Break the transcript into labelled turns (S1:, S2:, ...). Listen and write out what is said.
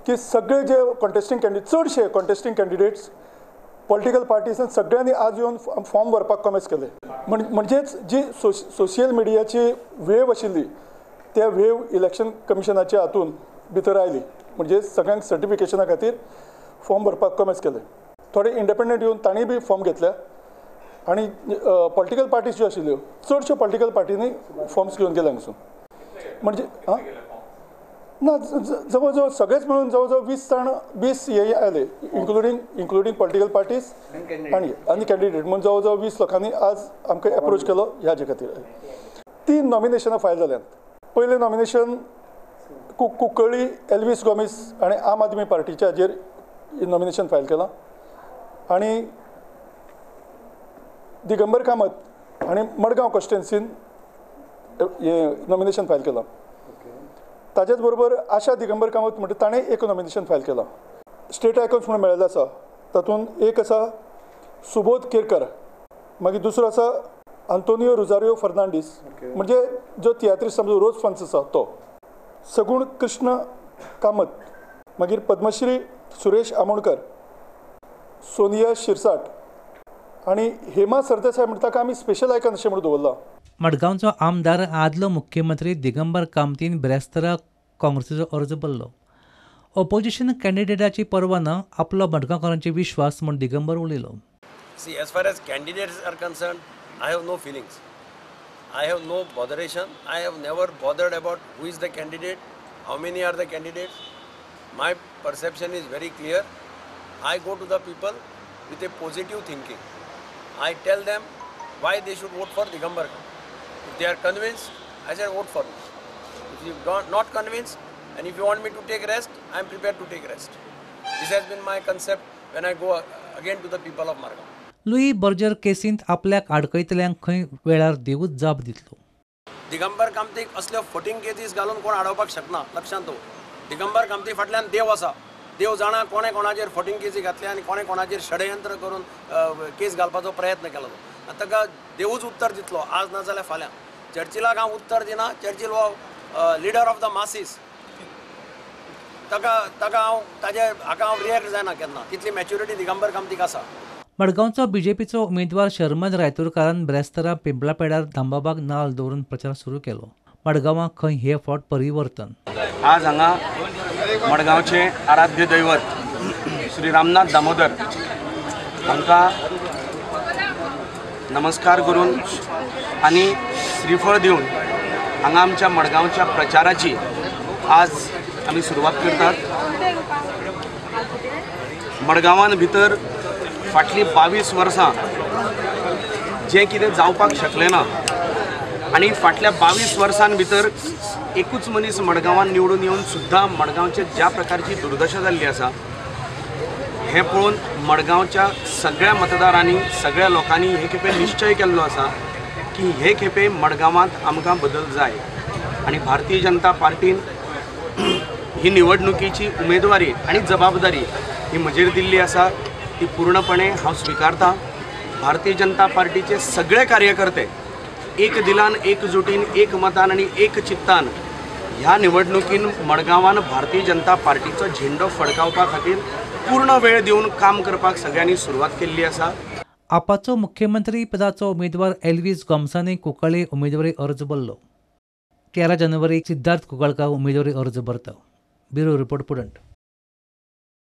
S1: की सगळे जे कॉन्टेस्टींग कॅन्डिडेट, चडशे कॉन्टेस्टींग कॅन्डिडेट्स पॉलिटिकल पार्टीसान सगळ्यांनी आज येवन फॉर्म भरपाक कॉमेस केले. म्हणजेच जी सोशियल मिडियाची वेव आशिल्ली त्या वेव इलेक्शन कमिशनाच्या हातून भितर आयली. म्हणजे सगळ्यांक सर्टिफिकेशना खातीर फॉर्म भरपाक कॉमेस केले. थोडे इंडिपेंडंट येवन तांणी बी फॉर्म घेतल्या आनी पॉलिटिकल पार्टीज ज्यो आशिल्ल्यो चडश्यो पॉलिटिकल पार्टींनी फॉर्म्स घेवन गेले हांगसून. म्हणजे आं ना जवळ जवळ सगळेच मेळून जवळ जवळ 20 जाण 20 हे आयले, इन्क्लुडींग पॉलिटिकल पार्टीज आनी कॅन्डिडेट म्हणून जवळ जवळ 20 लोकांनी आज आमकां एप्रोच केलो ह्याचे खातीर. 3 नॉमिनेशनां फायल जाल्यांत. पयलें नॉमिनेशन कुंकळ्ळी एल्वीस गोमीस आनी आम आदमी पार्टीच्या हाजेर नॉमिनेशन फायल केलां आनी दिगंबर कामत आनी मडगांव कॉन्स्टिट्युएन्सीन हें नॉमिनेशन फायल केलां. ताजेच बरोबर आशा दिगंबर कामत म्हणटा ताणें एक नॉमिनेशन फायल केलां. स्टेट आयकॉन्स म्हणून मेळिल्ले आसा तातूंत एक आसा सुबोध केरकर, मागीर दुसरो आसा आंतोनियो रोजारियो फर्नांडीस म्हणजे जो तियात्रिस्ट समजो रोज फन्स आसा तो, सगुण कृष्ण कामत, मागीर पद्मश्री सुरेश आमोणकर, सोनिया शिरसाट आनी हेमा सरदेसाय म्हणटा ताका आमी स्पेशल आयकॉन अशें म्हणून दवरलां.
S2: मडगांवचो आमदार आदलो मुख्यमंत्री दिगंबर कामतीन बिरेस्तारा काँग्रेसीचो अर्ज भरलो. ओपोजिशन कॅन्डिडेटाची पर्वा ना, आपलो मडगांवकारांचे विश्वास म्हूण दिगंबर उलयलो.
S3: See, as far as candidates are concerned, I have no feelings. I have no botheration. I have never bothered about who is the candidate, how many are the candidates. My perception is very clear. I go to the people with a positive thinking. I tell them why they should vote for Digambar. If they are convinced, I say vote for me. If you are not convinced and if you want me to take rest, I am prepared to take rest. This has been my concept when I go again to the people of Margao.
S2: Louis Berger केसींत आपल्याक आडकयतल्यांक खंय वेळार देवूच जाप दितलो.
S3: दिगंबर कामतीक असल्यो फटींग cases घालून कोण आडोवपाक शकना, लक्षांत दवर. दिगंबर कामती फाटल्यान देव आसा. देव जाणा कोणे कोणाचेर फटींग केसी घातल्या आनी कोणे कोणाचेर षडयंत्र करून केस घालपाचो प्रयत्न केलो. आनी ताका देवूच उत्तर दितलो, आज ना जाल्यार फाल्यां. चर्चिलाक हांव उत्तर दिना. चर्चिल हो लिडर ऑफ the masses, ताका ताका हांव ताजे हाका हांव रिएक्ट जायना केन्ना. तितली मॅच्युरिटी दिगंबर कामतीक आसा.
S2: मडगांवचो बीजेपीचो उमेदवार शर्मन रायतुरकारान बिरेस्तारा पिंपळापेडार दामबाबाक नाल दवरून प्रचार सुरू केलो. मडगांवां खंय हे फावट परिवर्तन.
S4: आज हांगा मडगांवचे आराध्य दैवत श्री रामनाथ दामोदर हांकां नमस्कार करून आनी श्रीफळ दिवन हांगा आमच्या मडगांवच्या प्रचाराची आज आमी सुरवात करतात. मडगांवान भितर फाटलीं 22 वर्सां जें कितें जावपाक शकलें ना आनी फाटल्या 22 वर्सां भितर एकूच मनीस मडगांवान निवडून येवन सुद्दां मडगांवचे ज्या प्रकारची दुर्दशा जाल्ली आसा हें पळोवन मडगांवच्या सगळ्या मतदारांनी सगळ्या लोकांनी हे खेपे निश्चय केल्लो आसा की हे खेपे मडगांवांत आमकां बदल जाय आनी भारतीय जनता पार्टीन ही निवडणुकीची उमेदवारी आनी जबाबदारी ही म्हजेर दिल्ली आसा, ती पूर्णपणे हांव स्विकारता. भारतीय जनता पार्टीचे सगळे कार्यकर्ते एक दिलान, एकजुटीन, एक मतान आनी एक चित्तान ह्या निवडणुकीन मडगांवान भारतीय जनता पार्टीचो झेंडो फडकावपा खातीर पूर्ण वेळ दिवन काम करपाक सगळ्यांनी सुरवात केल्ली आसा.
S2: आपाचो मुख्यमंत्री पदाचो उमेदवार एल्वीस गोम्सानी कुंकळ्ळी उमेदवारी अर्ज भरलो. 13 जानेवारी सिद्धार्थ कुंकळकार उमेदवारी अर्ज भरता. Bureau report, पुडंट.